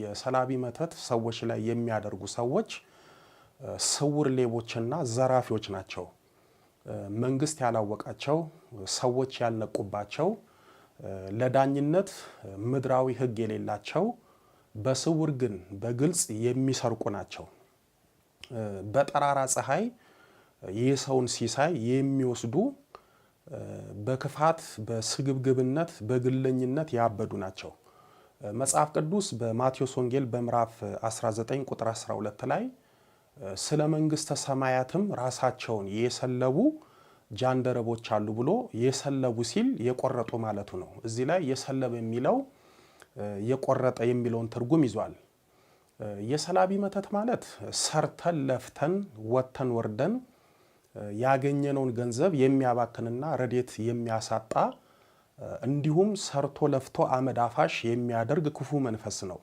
የሰላቢ መተት ሰዎች ላይ የሚያደርጉ ሰዎች ስውር ሌቦችና ዘራፊዎች ናቸው። መንግስት ያላወቃቸው፣ ሰዎች ያልነቁባቸው፣ ለዳኝነት ምድራዊ ሕግ የሌላቸው፣ በስውር ግን በግልጽ የሚሰርቁ ናቸው። በጠራራ ፀሐይ የሰውን ሲሳይ የሚወስዱ፣ በክፋት፣ በስግብግብነት፣ በግለኝነት ያበዱ ናቸው። መጽሐፍ ቅዱስ በማቴዎስ ወንጌል በምዕራፍ 19 ቁጥር 12 ላይ ስለ መንግስተ ሰማያትም ራሳቸውን የሰለቡ ጃንደረቦች አሉ ብሎ የሰለቡ ሲል የቆረጡ ማለቱ ነው። እዚህ ላይ የሰለበ የሚለው የቆረጠ የሚለውን ትርጉም ይዟል። የሰላቢ መተት ማለት ሰርተን ለፍተን ወጥተን ወርደን ያገኘነውን ገንዘብ የሚያባክንና ረድኤት የሚያሳጣ፣ እንዲሁም ሰርቶ ለፍቶ አመድ አፋሽ የሚያደርግ ክፉ መንፈስ ነው።